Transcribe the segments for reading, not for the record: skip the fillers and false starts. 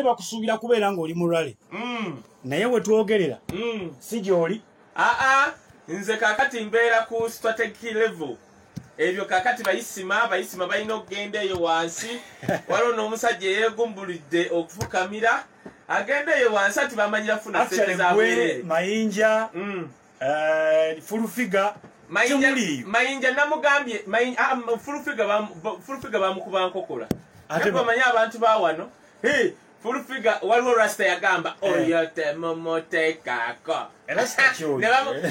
Bakusuubira kubeera ng'oli mu rally, naye we twogerera si gy'oli. Aa, nze kakati mbeera ku strategic level. Ebyo kakati bayisima balina okugenda eyo wansi. Waliwo n'omusajja eyeegumbulidde okufukamira, agenda eyo wansi ati bamanyira funa sente Actually, gwe zabwereere. Mayinja, Full Figure. Mayinja. Kimuliiyo. Mayinja namugambye Full Figure Full Figure bamukuba nkokola. Ate Naye omanyi abantu ba wano. Hey, Full Figure, waliwo rasta yagamba oyo temumuteekako. Rasta ki oyo? Ne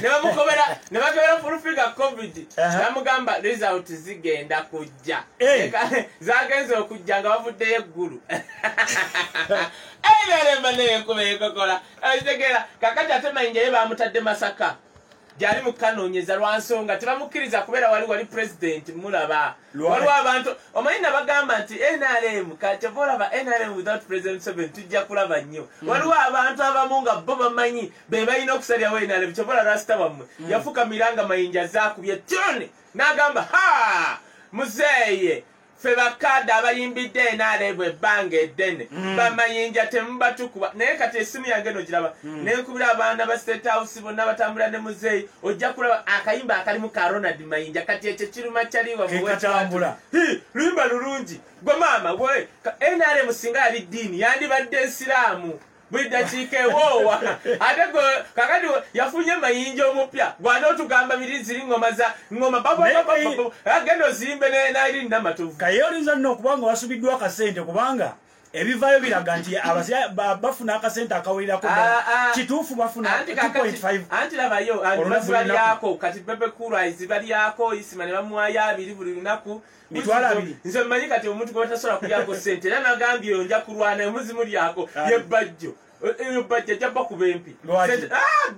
bamukobera, ne bakebera Full Figure COVID. Bamugamba result zigenda kujja. Zagenze okujja nga bavuddeyo eggulu. Ebireemba neyenkuba enkokola, okitegeera? Kakati ate Mayinja ye bamutadde Masaka, gyali mukanoonyeza lwansonga tebamukkiriza kubeera wali president mulaba. Lwaki? Waliwo abantu, omanyi, nabagamba nti NRM kyova olaba NRM without President Museveni tujja kulaba nnyo. Waliwo abantu abamu nga bo bamanyi be balina okusalirawo NRM. Kyova olaba rasita wammwe yafukamira nga Mayinja zaakubye tune, n'agamba, "Ha, muzeeye, ffe bakadde abayimbidde NRM ebbanga eddene, bamayinja temubatukuba." Naye kati esimu yange nogiraba, nenkubira abaana ba State House bonna batambula ne muzeeyi, ojja kulaba akayimba akalimu ka Ronald Mayinja. Kati ekyo kiruma kyaliwa. Ke katambula. Luyimba lulungi. Gwe maama gwe NRM singa yali ddiini yandibadde nsiraamu, buli dakiika ewoowa. Ate gwe kakati yafunye Mayinja omupya, gwana otugamba biri ziri ngoma za ngoma. Agenda ozimbe nairi Namatovu. Kaye oyinza nno okuba nga wasubiddwa akasente, kubanga ebivaayo biraga nti bafuna akasente akawererako ddala. Ah, ah. Kituufu bafuna Anti kakati 2.5 anti labayo olunaku bazibalyako. Kati Bebe Cool zibalyako, Isima ne bamuwayo abiri buli lunaku. Mitwalo abiri. Nze mmanyi kati omuntu gwe batasobola kulyako sente, era nagambye oyo nja kulwana emuzimulyako. Ani? Ye Bajjo. Eyo Bajjo ajja bakuba empi. Lwaki? Ah,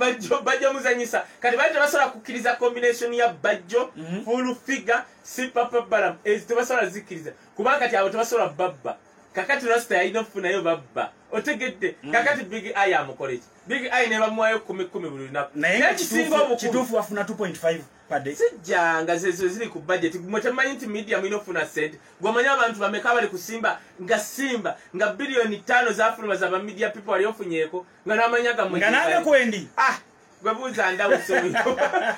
Bajjo muzanyisa. Kati bali tebasobola kukkiriza combination ya Bajjo, Full Figure, Sipapa Balam. Ezo tebasobola zikkiriza, kubanga kati abo tebasobola babba. Kakati rasta yalina okufunayo babba, otegedde? Kakati Big Eye amukoleki? Big Eye ne bamuwayo kumi kumi buli lunaku. Naye Naye ekisinga obukulu, kituufu bafuna 2.5 per day? Sijjanga zezo ziri ku budget. Mwe temanyi nti media mulina okufuna sente? Gweomanyi abantu bameka bali kusimba nga simba nga 5 biliyoni zafuluma za media people wali ofunyeeko nga n'amanya gammwe Nga nange kwendi. Ah, gwe buuza Ndawusi oyo.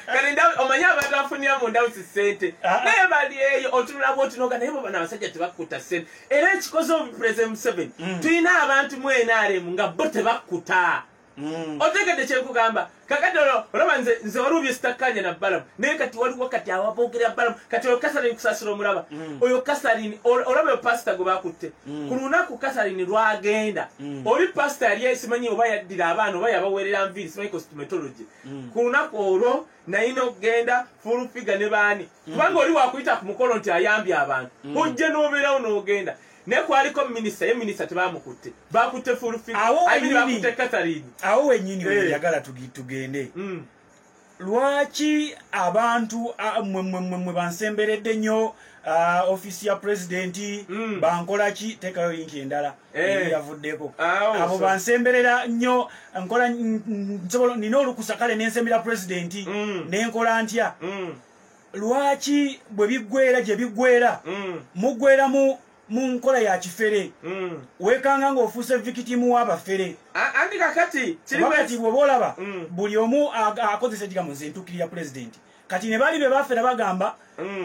Kati omanyi abantu afunira mu Ndawusi sente? Ah. Naye bali eyo otunula bwotinoga, naye bo bano abasajja tebakkuta sente. Era ekikoze obu President Museveni, tulina abantu mu NRM nga bo tebakkuta. Otegedde kyenkugamba? Kakati olwo olaba nze waliwo byesitakkanya na Balamu, naye kati waliwo kati awaboogera Balamu. Kati oyo Kasarini Kusasira omulaba, oyo Kasarini, olaba oyo pasita gwe bakutte ku lunaku Kasarini lwagenda. Oli pasita yali simanyi oba yaddira abaana oba yabaweerera nviiri, simanyi cosmetology. Ku lunaku olwo nalina okugenda Full Figure ne baani, kubanga oli wakuyita ku mukolo nti ayambye abantu, ojja n'obeerawo n'ogenda. Naye kwaliko minisita, ye minisita tebamukutte, bakutte Full Figure. Awo I mean, wennyini. bakutte Kasarini. Awo wennyini wenjagala tugende. Lwaki abantu mwe bansemberedde nnyo ofiisi ya pulezidenti, bankola ki? Teekayo link endala. Eri yavuddeko. Awo, abo bansemberera nnyo, nkola nsobola nina olukusa, kale nensembera pulezidenti, nenkola ntya? Lwaki bwe biggwera gye biggwera, muggwera mu nkola ya kifere? Weekanga ng'ofuuse victim w'abafere. Anti kakati kiri Wakati bw'oba olaba buli omu akozesa ekigambo "nze ntuukirira pulezidenti", kati ne bali be bafera bagamba,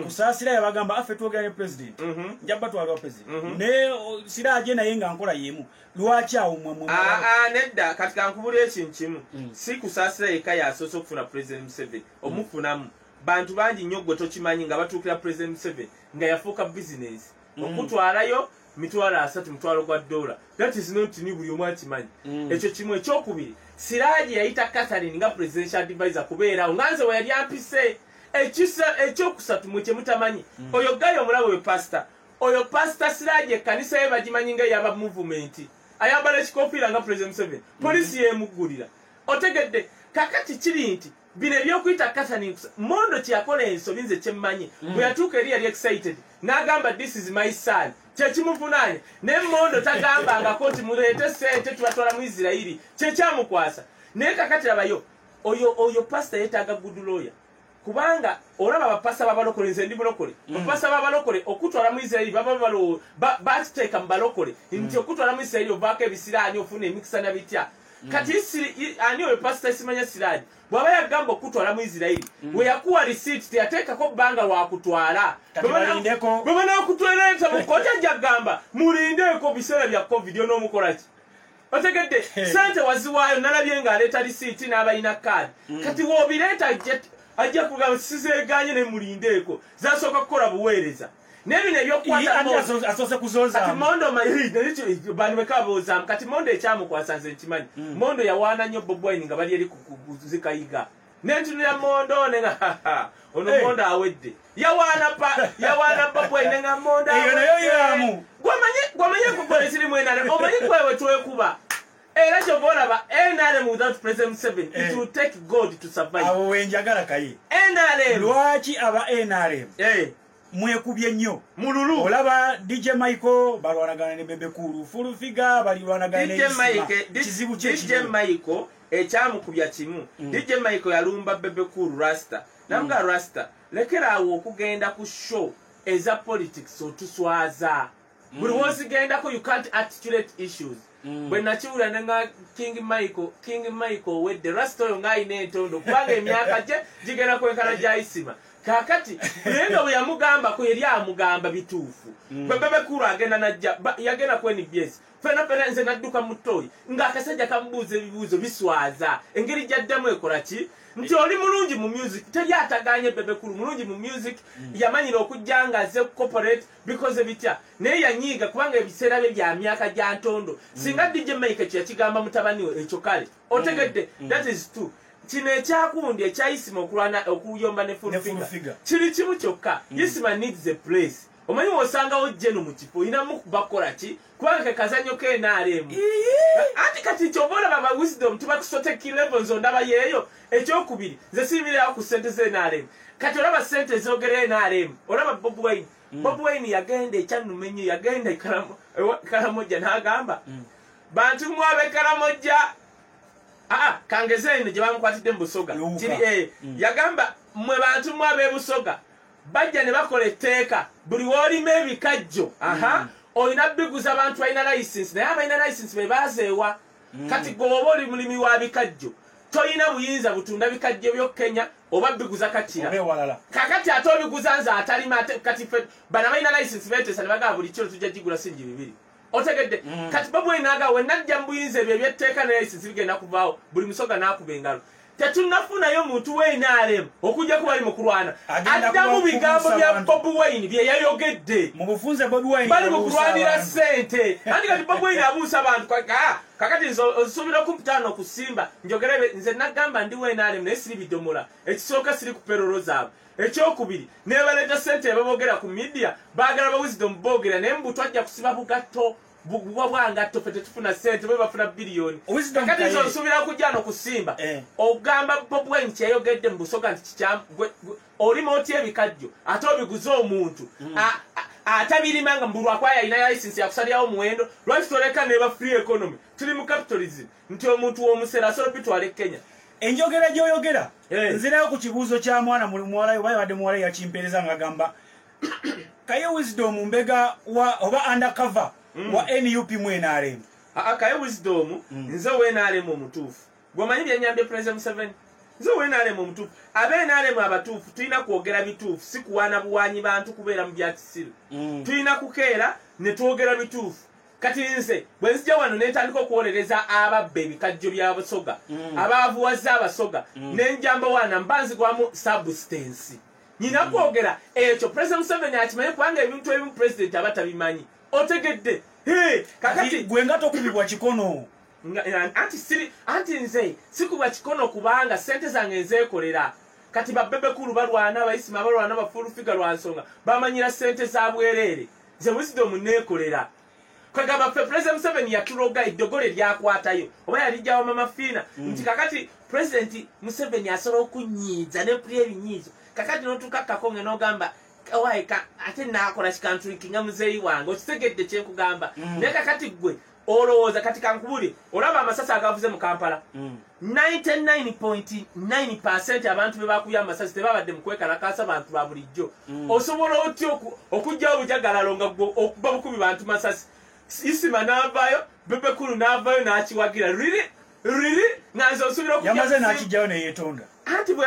Kusaasira yabagamba, "Affe twogera ne pulezidenti, nja batwala wa pulezidenti." Ne Siraaje naye nga nkola y'emu. Lwaki awo mwe Ah, ah, nedda. Kati kankubula ekintu kimu. Si Kusaasira yekka yasoose okufuna President Museveni. Omufunamu bantu bangi nnyo, gwe tokimanyi, nga batuukira President Museveni nga yafuuka bizinesi okutwalayo 30,000, mutwalo gwa dola. That is not new, buli omu akimanyi ekyo kimu. Ekyokubiri, Siraaji yayita Catherine nga presidential advisor kubeerawo nga nze we yali ampise. Ekyokusatu, mwe kyemutamanyi, oyo gayo omulaba, oyo pasita, oyo Pasita Siraaji, ekkanisa ye bagimanyi nga eyaba movement, ayambala ekikofiira nga President Museveni, polisi yemuggulira, otegedde? Kakati kiri nti bino ebyokuyita Catherine, Mondo kyeyakola ensobi, nze kyemmanyi, bwe yatuuka eri yali excited n'agamba, "This is my son." Kyekimuvunaanya. Naye Mondo tagambangako nti muleete sente tubatwala mu Isirayiri, kyekyamukwasa. Naye kakati labayo oyo pasita yeetaaga good lawyer. Kubanga olaba abapasa b'abalokole, nze ndi mulokole, bapasa b'abalokole okutwala mu Isirayiri baba bakiteeka mu balokole nti okutwala mu Isirayiri ovaako ebisiraani, ofuna emikisa na bitya. Kati ani oyo pasita simanya siraani bw'aba yagamba okutwala mu Isirayiri, we yakuwa risiiti teyateekako bbanga lwakutwala. Bwe banaakutwala mu kkooti ajja kugamba mulindeeko biseera bya COVID onoomukola ki? Otegedde? Sente waziwaayo, nalabye ng'aleeta risiiti n'abalina kaadi. Kati w'obireeta ajja kugamba sizeeganye ne mulindeeko, zasooka kukola buweereza. Naye bino ebyokukwata kuzozaamu. Kati Mondo bano beka boozaamu. Kati Mondo ekyamukwasa nze nkimanyi. Mondo yawaana nnyo Bobi Wine nga bali eri kuzikayiga. Nentunula Mondo nenga ono Mondo awedde. Yawaana Bobi Wine nenga Mondo awedde. Eyo nayo yaamu. Gwamanye kukola ekiri mu NRM. Omanyi kwewe twekuba. Era kyova olaba NRM without President Museveni, it will take God to survive. Awo wenjagala Kaye. NRM. Lwaki aba NRM? Mwekubye nnyo. Mululu. Olaba DJ Michael balwanagana ne Bebe Cool, Full Figure balwanagana ne Isima. Kizibu kye DJ Michael ekyamukubya kimu. DJ Michael yalumba Bebe Cool Rasta. Namuga Rasta, lekera awo okugenda ku show eza politics otuswaza. Buli wozigendako you can't articulate issues. Bwe nakiwulira ne nga King Michael wedde Rasta oyo ng'alina entondo kubanga emyaka gye gigenda kwenkana gya Isima. Kakati naye nga bwe yamugambako yali amugamba bituufu. Bwe Bebe Cool agenda najja yagenda ku NBS. Fena nze nadduka mu ttooyi ng'akasajja kamubuuza ebibuuzo biswaza. Engeri gy'addamu ekola ki? Nti oli mulungi mu music, teri ataganye Bebe Cool mulungi mu music, yamanyira okujja nga azze corporate bikoze bitya. Naye yanyiiga kubanga ebiseera bye bya myaka gya ntondo. Singa DJ Mike kye yakigamba mutabani we ekyo kale. Otegedde, that is true. Kino ekyakundi ekya Isima okulwana okuyomba ne Full Figure kiri kimu kyokka. Isima needs a place. Omanyi w'osangawo Jeno mu kifo olinamu bakola ki? Kubanga ke kazannyo ke NRM. Anti kati ky'oba olaba ba Wisdom tubakusoteki levels ondaba yeeyo. Ekyokubiri nze siyimirirawo ku ssente ze NRM. Kati olaba ssente ezoogera NRM, olaba Bobi Wine. Bobi Wine yagenda ekyannuma ennyo, yagenda e Karamoja n'agamba bantu mmwe ab'e Karamoja, kangeze eno gye bamukwatidde mu Busoga. Yagamba mmwe bantu mmwe ab'e Busoga bajja ne bakola etteeka buli w'olima ebikajjo olina biguza abantu balina license, naye abalina license be baazeewa. Kati gwe oba oli mulimi wa bikajjo toyina buyinza butunda bikajjo byo Kenya oba biguza Kakira. Kakati ate obiguza nze atalima. Kati bano abalina license beeteesa ne bagamba buli kiro tujja gigula singi 2. Otegedde? Kati Bobi Wine n'agamba we najja mu buyinza ebyo eby'etteeka ne license bigenda kuvaawo, buli musoga n'akuba engalo. Tetunnafunayo muntu we NRM okujja kuba ali mu kulwana addamu bigambo bya Bobi Wine bye yayogedde. Mu bufunze Bobi Wine bali mu kulwanira ssente. Anti kati Bobi Wine abuusa abantu. Kakati nze osuubira okumpitaano okusimba njogere nze nagamba ndi we NRM naye siri bidomola. Ekisooka siri ku perolo zaabwe. Ekyokubiri nebaleeta ssente ebabogera ku media baagala ba Wisdom boogera naye mbu twajja kusiba bugatto buba bwangatto ffe tetufuna ssente bwe bafuna biliyoni. Kakati nze osuubira okujja no kusimba ogamba Bobi Wine kyeyayogedde mu Busoga nti kikyamu. Olima otya ebikajjo ate obiguze omuntu atabirima nga mbulwa kwaya alina license yakusalirawo omuwendo? Lwaki toleka neba free economy? Tuli mu capitalism nti omuntu w'omusera asobola obitwala e Kenya. Enjogera gy'oyogera nzirayo ku kibuuzo kya mwana muwala oba yabadde muwala yakimpeereza ng'agamba Kaye Wisdom mbega wa oba undercover wa NUP mu NRM. Kaye Wisdom nze we NRM omutuufu. Gwe byenyambye President Museveni. Nze we NRM omutuufu. Abe NRM abatuufu tulina kwogera bituufu, si kuwaana buwanyi bantu kubeera mu bya kisiru. Tulina kukeera ne twogera bituufu. Kati nze bwe nzija wano ne ntandika okuwolereza ababba ebikajjo bya Busoga, abaavuwaza Abasoga, ne njamba wana mba nzigwamu substance. Nina kwogera ekyo President Museveni akimanyi kubanga ebintu ebimu President aba tabimanyi. Otegedde? Kakati gwe nga tokubibwa kikono. Anti nze sikubwa kikono kubanga ssente zange nzeekolera. Kati ba Bebe Cool balwana, abayisima balwana, ba Full Figure lwa nsonga bamanyira ssente za bwereere. Nze Wisdom neekolera. Kwegamba ffe President Museveni yatuloga eddogole lyakwatayo oba yalijjawo Mama Fiina. Nti kakati President Museveni asobola okunyiiza ne mpulya ebinyiizo. Kakati n'otuuka nga n'ogamba ate naakola kikantuliki nga muzeeyi wange. Okitegedde kyenkugamba? Naye kakati gwe Olowooza kati kankubuli, olaba amasasi agavuze mu Kampala, 99.9% abantu be bakubye amasasi tebabadde mu kwekalakaasa, bantu ba bulijjo. Osobola otya okuggyawo obujagalalo nga okuba bukubi bantu masasi? Isima n'avaayo, Bebe Cool n'avaayo n'akiwagira. Riri riri nga nze osuubira okujja Yamaze n'akijjayo neyeetonda. Anti bwe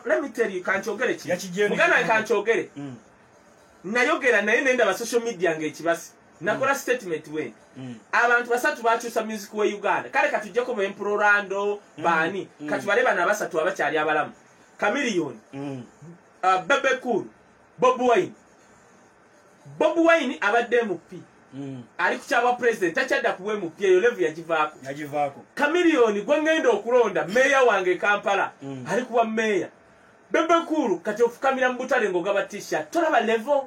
let me tell you, kankyogere ki, Yakiggyeyo muganda wange, neyeetonda. Kankyogere. Nayogera naye nendaba social media ng'ekibasi, nakola statement wen abantu basatu bakyusa music we Uganda. Kale katujjeko bemprorando baani, katubale bano abasatu abakyali abalamu: Chameleone, Bebe Cool, Bobi Wine. Bobi Wine abadde MP, ali ku kyabwa president, takyadda ku bwMP, eyo level yagivaako. Yagivaako. Chameleone gwe ngenda okulonda meeya wange e Kampala, ali kuba meeya. Bebe Cool kati ofukamira mu butale ng'ogaba T-shirt. Tolaba level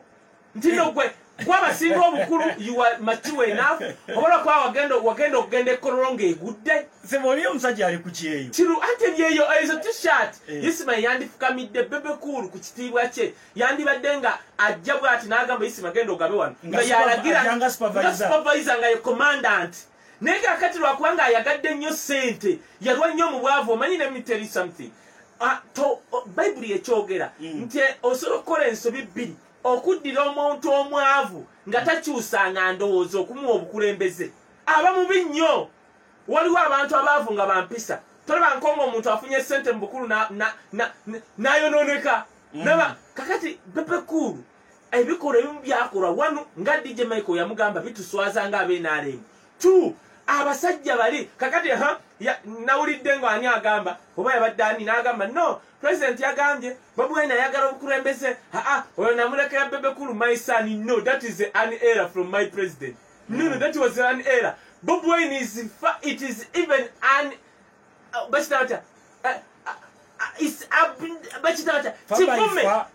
nti no gwe gwabasinga obukulu, you are mature enough, obola kuba wagenda okugenda ekololo ng'egudde. Sebo, oli omusajja ali ku kyeyo. Kiru ate byeyo ezo T-shirt. Eh. Isima yandifukamidde Bebe Cool ku kitiibwa kye, yandibadde nga ajja bw'ati n'agamba, "Isima, genda ogabe wano," Nga nga yalagira, ajja nga supervisor. Nga supervisor, nga ye commandant. Naye kakati lwakubanga ayagadde nnyo ssente, yalwa nnyo mu bwavu. Omanyi, let me tell you something. Ah, Bayibuli ekyogera nti osobola okukola ensobi bbiri: okuddira omuntu omwavu nga takyusanga ndowooza okumuwa obukulembeze, aba mubi nnyo. Waliwo abantu abaavu nga bampisa. Tolaba nkonga omuntu afunye sente mu bukulu n'ayonooneka. Naba kakati Bebe Cool ebikolwa ebimu byakolwa wano nga DJ Michael yamugamba bituswaza nga ab'NRM two abasajja bali kakati ha nawulidde nga ani agamba, oba yabadde ani n'agamba, "No, president yagambye Bobi Wine ayagala obukulembeze, aa oyo namulekera Bebe Cool, my son." No, that is an error from my president. No, no, that was an error. Bobi Wine is it is even an bakita batya, bakita batya, Faba kivume. ifa.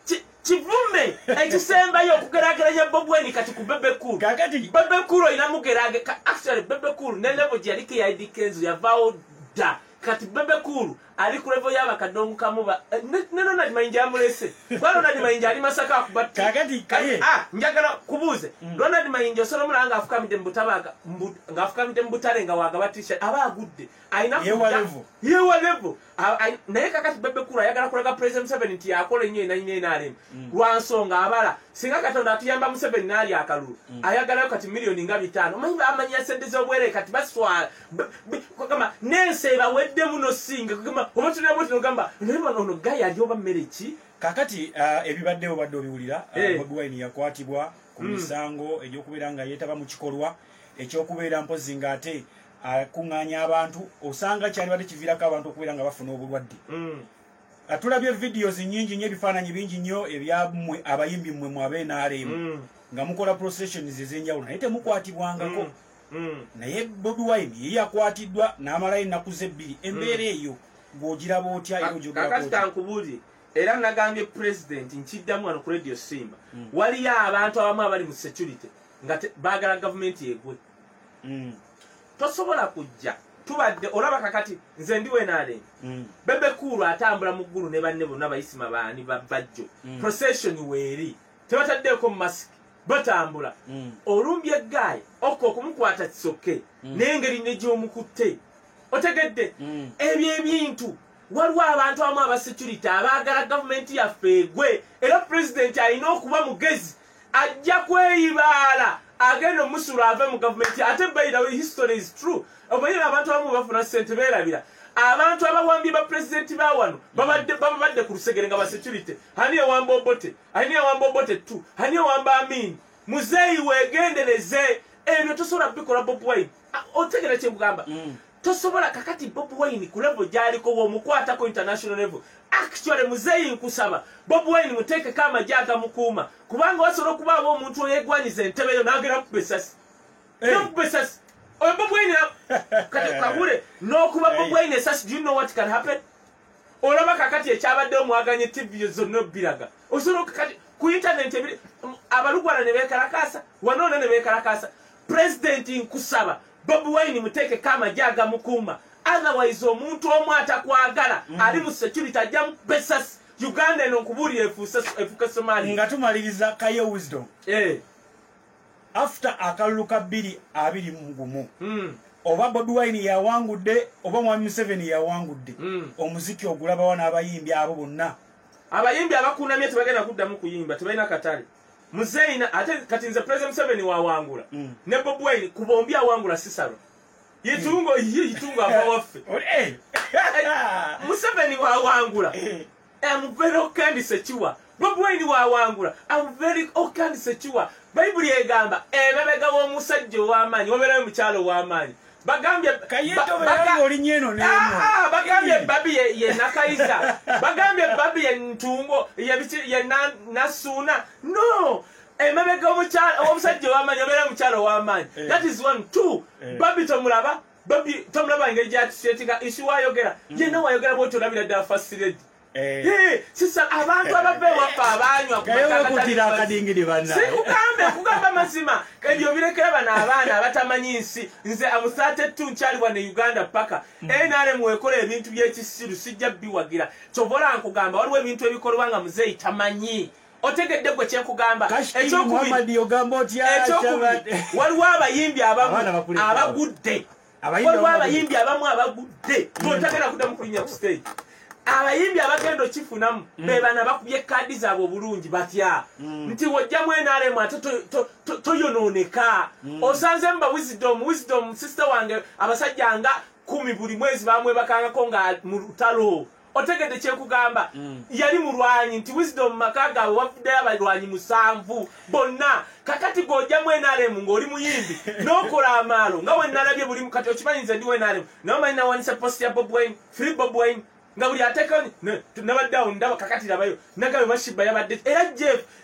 Kivume ekisembayo okugeraageranya Bobi Wine kati ku Bebe Cool. Kakati Bebe Cool olina mugerage actually Bebe Cool ne level gye yaliko eya Eddy Kenzo yavaawo dda. Kati Bebe Cool ali ku level y'abakadongo kamuba ne Ronald Mayinja yamulese, kuba Ronald Mayinja ali Masaka akuba. Kakati kaye Ah, njagala kubuuze, Ronald Mayinja osobola omulaba ng'afukamidde mu butabaga ng'afukamidde mu butale nga wagaba T-shirt? Aba agudde alina Yewa level. Yewa level. Naye kakati Bebe Cool ayagala kulaga President Museveni nti yakola ennyo enanyina NRM, lwansonga abala singa Katonda atuyamba Museveni n'ali akalulu, ayagalayo kati miliyoni nga 500. Omanyi bamanya sente z'obwerere, kati baswala. Kugamba n'ensi ebaweddemu nosinga kugamba oba tulina nogamba naye bano ono gayi ali oba mmere ki? Kakati ebibaddewo badde obiwulira. Eh. Bobi Wine yakwatibwa ku misango egy'okubeera nga yeetaba mu kikolwa ekyokubeera mpozi ng'ate akuŋŋaanya abantu, osanga kyalibadde kiviirako abantu okubeera nga bafuna obulwadde. Tulabye videos nyingi nnyo, ebifaananyi bingi nnyo ebyammwe abayimbi mmwe mu ab'NRM nga mukola processions ez'enjawulo naye temukwatibwangako. Naye Bobi Wine ye yakwatiddwa n'amalayo ennaku ze 2. Embeera eyo gw'ogiraba otya era ogyogerako Kakati otya? Kankubuulire, era nagambye president, nkiddamu wano ku Radio Simba, waliyo abantu abamu abali mu security nga baagala gavumenti egwe. Tosobola kujja tubadde olaba kakati nze ndi wenarem, Bebe Cool atambula mu ggulu ne banne bonna bayisima baani babajjo, procession weeri, tebataddeeko masiki, batambula. Olumbye eggaali okko okumukwata kisokke, n'engeri ne gy'omukutte otegedde. Ebyo ebintu waliwo abantu abamu aba security abaagala gavumenti yaffe egwe, era pulezidenti alina okuba mugezi, ajja kweyibaala agenda omusula ave mu gavumenti. Ate by the way, history is true. Omanyi abantu abamu bafuna sente beerabira abantu abawambye ba pulezidenti ba wano babadde babadde ku lusegere nga ba security. Ani ewamba Obote? Ani ewamba Obote t? Ani ewamba Amin? Muzeeyi, weegendereze, ebyo tosobola bikola Bobi Wine. Ah, otegera kyekugamba? Tosobola. Kakati Bobi Wine ku level gyaliko bwomukwatako international level, actually muzeeyi nkusaba Bobi Wine muteekeko amagye agamukuuma, kubanga wasobola okubaawo omuntu oyegwanyiza entebe yo n'agenda kuba esasi. Hey. N'okuba esasi oyo Bobi Wine kati kabule n'okuba Bobi Wine esasi, do you know what can happen? Olaba kakati ekyabaddewo mwaganye TV zonna obbiraga, osobola kati ku internet ebiri abalugwala ne beekalakaasa wanoona ne beekalakaasa. Pulezidenti nkusaba Bobi Wine muteekeko amagye agamukuuma, otherwise omuntu omu atakwagala ali mu security ajja mukuba esasi. Uganda eno nkubuulira efuuke Somalia. Nga tumaliriza, Kaye Wisdom, Eh, After akalulu ka 2021, oba Bobi Wine yawangudde oba Mwami Museveni yawangudde, omuziki ogulabawa n'abayimbi abo bonna? Abayimbi abakunamye tebagenda kuddamu kuyimba, tebalina katale. Muzeina ate kati nze President Museveni wawangula ne Bobi Wine, ku bombi awangula sisalo yitungo yitungo ava waffe. Museveni wawangula, I'm very okay and secure. Bobi Wine wawangula, I'm very okay and secure. Bayibuli egamba emabega w'omusajja ow'amaanyi wabeerayo mukyalo ow'amaanyi. Bagambye bagambye Babi ye Nakayiza, bagambye Babi ye Ntungo, ye Nasuuna. No, emabega w'omusajja ow'amaanyi wabeerayo mukyalo ow'amaanyi. That is one. Two, Babi tomulaba, Babi tomulaba engeri gy'atusetinga isi wayogera yenna wayogera bw'otyo olabira ddala first lady. Sisa abantu abava ewaffe abanywa sikugambe kugamba mazima ebyo birekera bano abaana abatamanyi nsi. Nze am 32 nkyali wano e Uganda paka NRM wekola ebintu by'ekisiru sijja biwagira. Kyova olaba nkugamba waliwo ebintu ebikolebwa nga muzeeyi tamanyi. Otegedde gwe kyenkugamba. Ekyokubiri, waliwo abayimbi abamu abagudde, waliwo abayimbi abamu abagudde ng'otagenda kuddamu kulinnya ku stage. Abayimbi abagenda okifunamu be bano abakubye kaadi zaabwe obulungi batya nti wojjamu NRM ate toyonooneka. Osanzemu ba Wisdom sister wange abasajja nga 10 buli mwezi bamwebakangako nga mu lutalo. Otegedde kyenkugamba. Yali mulwanyi nti Wisdom maka gaabwe wavuddeyo abalwanyi 7 bonna. Kakati g'ojjamu NRM ng'oli muyimbi n'okola amaalo nga we nalabye buli kati okimanyi nze ndi NRM naye omanyi nawanisa post ya Bobi Wine, Free Bobi Wine, nga buli ateekawo nabadde awo ndaba kakati labayo nagabe Bashiba yabadde era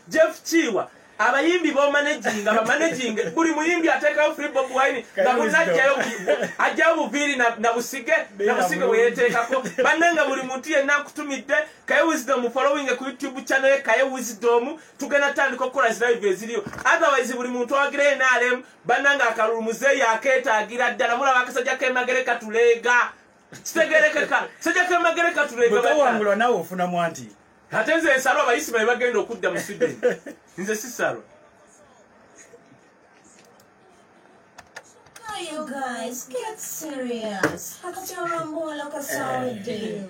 Jeff Kiwa. Abayimbi b'omanaginga bamanaginga buli muyimbi ateekawo Free Bobi Wine nga munajjayo ajjayo buviiri na busige bwe yeeteekako bannange. Buli muntu yenna nkutumidde Kaye Wisdom following ku YouTube channel ye Kaye Wisdom, tugenda tandika okukola live eziriyo. Otherwise buli muntu awagira NRM bannange akalulu muzeeyi akeetaagira ddala. Mulaba akasajja k'emagere katuleega, kitegerekeka sajja k'emagere katuleega. Bwe naawe ofunamu anti ate nze nsalo abayisima be bagenda okudda mu Sweden. Nze sisalo. You guys, get serious. Kati olwambuwala kasawedde.